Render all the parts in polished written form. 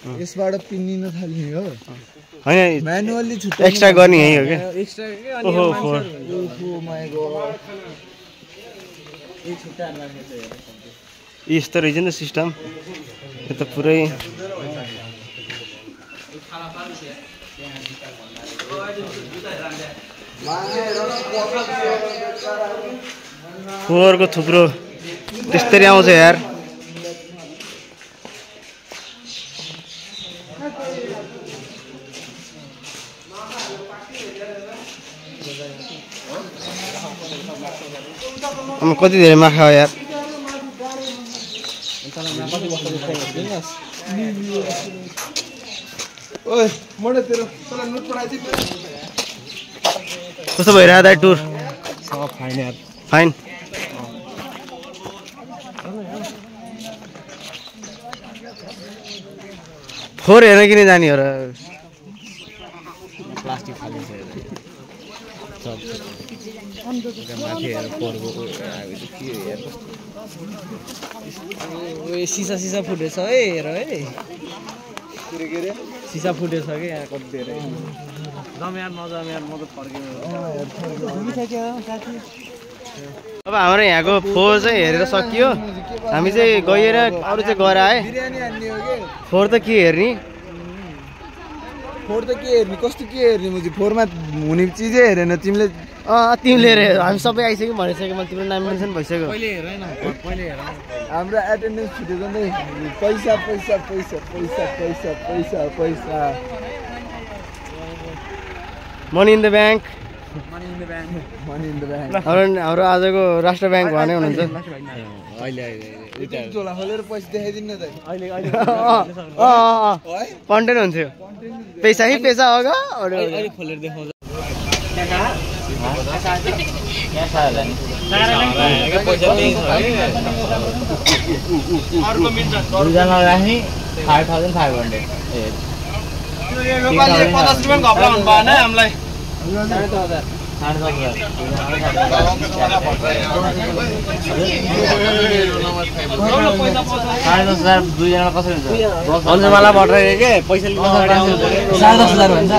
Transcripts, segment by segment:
यसबाट पिन्निन थाल्ने हो हैन म्यानुअली छुट्टै एक्स्ट्रा गर्ने यही हो के एक्स्ट्रा के अनि ओहो यो फोर ओहो माय गॉड एक छुट्टा राखेको छ यस्तो रहेछ नि त सिस्टम यो त पुरै फोहोरको थुप्रो त्यस्तरी आउँछ यार कति धेरै माखा हो यार ओए मोडे तेरो तँलाई नोट पढाइदिए कस्तो भइरहेको दाइ टुर सब फाइन यार फाइन फोहोर हेर्न किन जाने हो र प्लास्टिक खाली छ सब माथि हेर फोहोरको के यार ओए सिसा फुटेछ है हेर है के सिसा फुटेछ के यहाँ कति धेरै जम यार नजाम यार म त फर्किनु अब हाम्रो यहाँको फोहोर चाहिँ हेरेर सकियो हामी चाहिँ गएर अरू चाहिँ गएर आए बिरयानी हान्ने हो के फोहोर त के हेर्ने फोहोर त के हेर्ने कस्तो के हेर्ने म चाहिँ फोहोरमा हुने चिजै हेरेन तिमीले तिमीले हेरे हामी सबै आइसक्यो भनिसक्यो मैले तिम्रो नाम मेन्सन भइसक्यो पहिले हेर न पहिले हेर हाम्रो एटेन्डेन्स छुटेको नै पैसा पैसा पैसा पैसा पैसा पैसा पैसा money in the bank money in the bank हाम्रो आजको राष्ट्र ब्याङ्क भने हुनुहुन्छ अहिले झोला खोलेर पैसा देखाइदिनु न त कन्टेन्ट हुन्थ्यो पैसा है पैसा होगा अहिले खोलेर देखाउँछ दुईजना राख्ने 5500 नेपाली 50 रुपैयाँ घप्ला हुनु भएन हामीलाई दुईजना कसरी हुन्छ मलाई भट्रायो के पैसा लिनु 10,500 भन्छ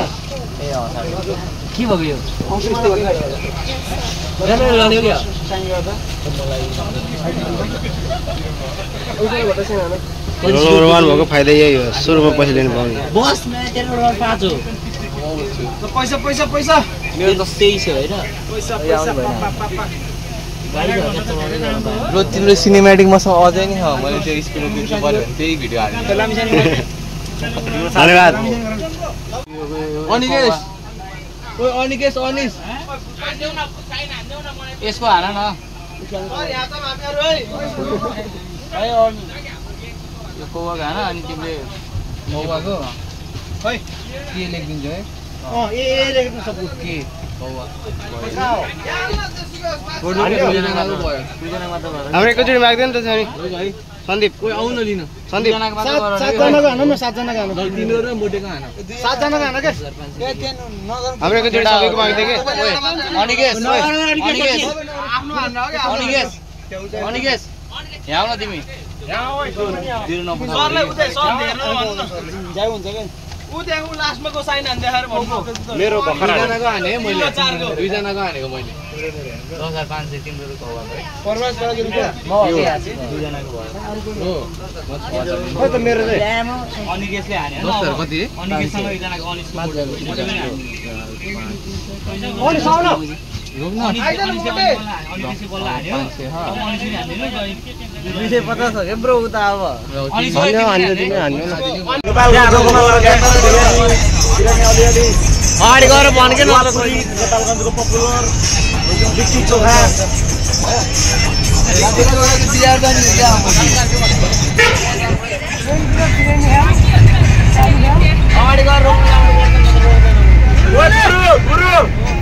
के भएको यो रोमान भएको फाइदा यही हो सुरुमा पैसा लिनु पाउने बस पाँच हो पैसा पैसा पैसा मेरो त 23 हो हैन ल तिम्रो सिनेमेटिकमा छ अझै नि मैले त्यो स्पिड दिनु पर्यो भने त्यही भिडियो हाल्नु धन्यवाद अनिकेश ओइ अनिकेश अनिस यसको हान न यो कौवाको हान अनि तिमीले कौवाको खै के लेखिदिन्छ है ए लेख्नु सब के कौवा हाम्रो एकैचोटि माग्दैन त छ नि सन्दीप कोही आउन लिन सन्दीप सातजनाको हान न सातजनाको हान तिम्रो र मोटेको हान सातजनाको हान के हाम्रो एकैचोटि सबैको माग्दै के अनिकेश अनिकेश आफ्नो हान्न हो क्या अनिकेश अनिकेश यहाँ आउ न तिमी दिनु नपर्छ सरले उतै सर हेर्न भन्नु जाय हुन्छ के उ त्यहाँ उ लास्टमा को साइन हान देखाएर भन्नु मेरो दुईजनाको हाने मैले दुईजनाको हानेको मैले 10500 तिम्रो कौवा है फरमाइस गरेको रुपैयाँ म के हाचे दुईजनाको भयो खै त मेरो चाहिँ अनिकेशले हाने हैन दसहरु कति अनिकेशसँग एकजनाको अनिसको अनि साउन अनिकेशले बल्ल हान्यो अनिसले हान्दैन 250 हो के ब्रो उता अब अगाडि गएर भन के नेपालगञ्जको पपुलर लिट्टी चोखा बिहार जाने अगाडि गएर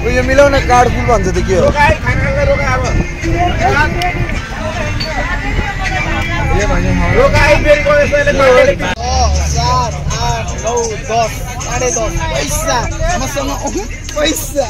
यो मिलाउन कार्ड फुल भन्छ त के हो पैसा